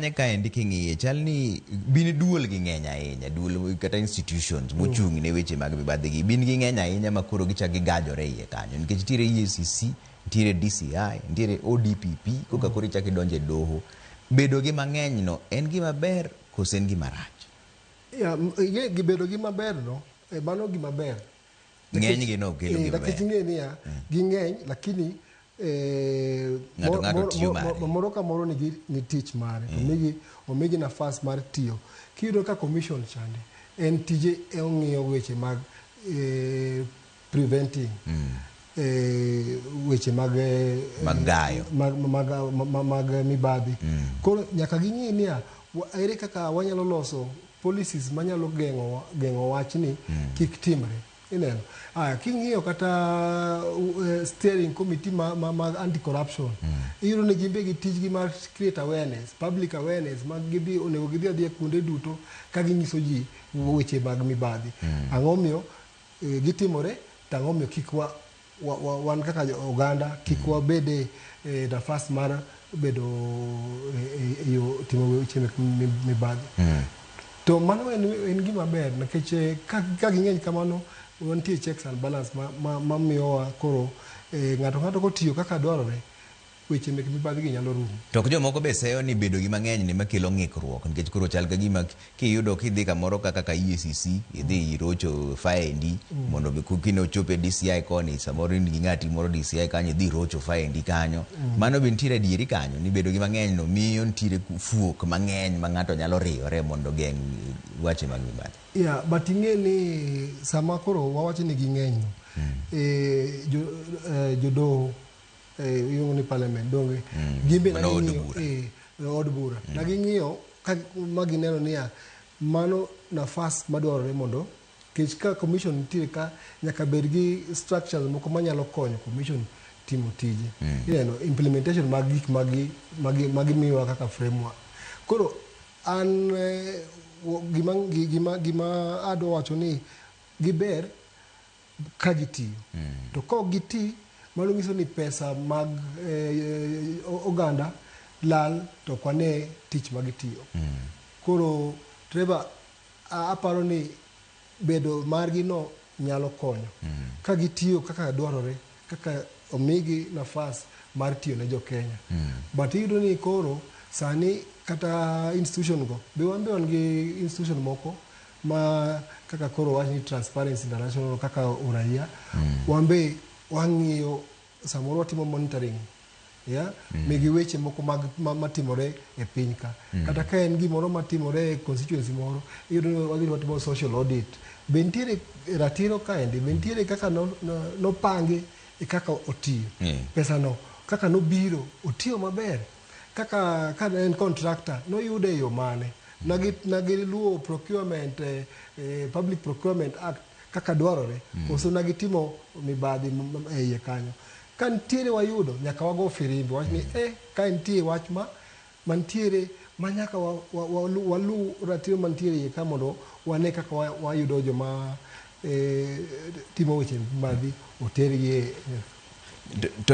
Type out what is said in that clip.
Kanye kaendi king'iye chal ni bin duol gi ng'eny ahinya, duol kata institutions mochung' ne weche mag mibadhi gi bin gi ng'eny ahinya ma koro gichak gigajore iye kanyo nikech nitiere EACC, nitiere DCI, nitiere ODPP, koka koro ichak idonje doho. Bedo gi mang'eny no en gima ber kose en gima rach? Ya, gibedo gi maber no, mano gima ber. Ng'eny gi no kelo gima Nikech ber. ing'e niya, ging'eny lakini Ng'ato ng'ato tiyo mare. Moro ka moro nigi ni tich mare to omigi nafas mar tiyo. Kiyudo ka commission chande en tije e ong'iyo weche mag preventing weche mag Mag gayo. Mag mibadhi. Koro nyaka ging'i niya, ere kaka wanyalo loso policies manyalo geng'o wachni kik timre. Ineno. Aya, king'iyo kata steering committee ma anti-corruption, iyudo ni gin be gi tijgi mar create awareness, public awareness, ma gidhi, onego gidhi adhiya kuonde duto ka ginyiso ji weche mag mibadhi. Ang'o miyo gitimore, to ang'o miyo kik wan kaka oganda kik wabede e nafas mar bedo e yo timo weche mek mibadhi. To mano en gima ber nikech ka ging'eny kamano, wantie checks and balance ma miyowa koro ng'ato ng'ato kotiyo kaka dwarore, weche mek mibadhi gi nyalo rumo. To ok jomoko be seyo ni bedo gi mang'eny ni makelo ng'ikruok nikech koro chal ka gima kiyudo kidhi kamoro kaka ka EACC idhi irocho faendi mondo be kine ochop e DCI koni, samoro in gi ng'ati moro DCI kanyo, idhi irocho faendi kanyo. Mano be nitiere adieri kanyo ni bedo gi mang'eny no miyo nitiere fuok mang'eny ma ng'ato nyalo riyore mondo geng' weche mag mibadhi. Yeah, but ing'e ni sama koro wawacho ni ging'eny no, jodoho, iluongo ni parliament donge, gin be Mano od naging'iyo bura. Od bura naging'iyo ka ma gineno niya mano nafas madwarore mondo kech ka commission nitiere ka nyaka bed gi structures moko manyalo konyo commission timo tije. Ineno implementation mag gik magi miyowa kaka framework. Koro an gima adwa wacho ni giber ka gitiyo, to ka ok giti, mano nyiso ni pesa mag oganda lal to ok wane tich ma gitiyo. Koro Trevor, aparo ni bedo margi no nyalo konyo ka gitiyo kaka dwarore, kaka omigi nafas mar tiyo ne jo-Kenya. But iyudo ni koro sani kata institution go be wan be wan gi institution moko ma kaka koro wach ni Transparency International kaka uraia, wan be wang'iyo, samoro watimo monitoring ya migi weche moko mag matimore e piny ka. Kata ka en gimoro matimore e constituency moro, iyudo ni wadhi watimo social audit, be nitiere ratiro kaendi, be nitiere kaka nopangi e kaka otiyo pesa no, kaka nobiro otiyo maber, kaka ka ne en contractor noyude e yo mane, nagiluwo procurement Public Procurement Act kaka dwarore, koso nagitimo mibadhi e iye kanyo. Ka nitiere wayudo, nyaka wago firimbi wach ni ka nitie wach ma mantiere ma nyaka walu ratiro mantiere iye ka mondo wane kaka wayudo joma timo weche mibadhi otergi e To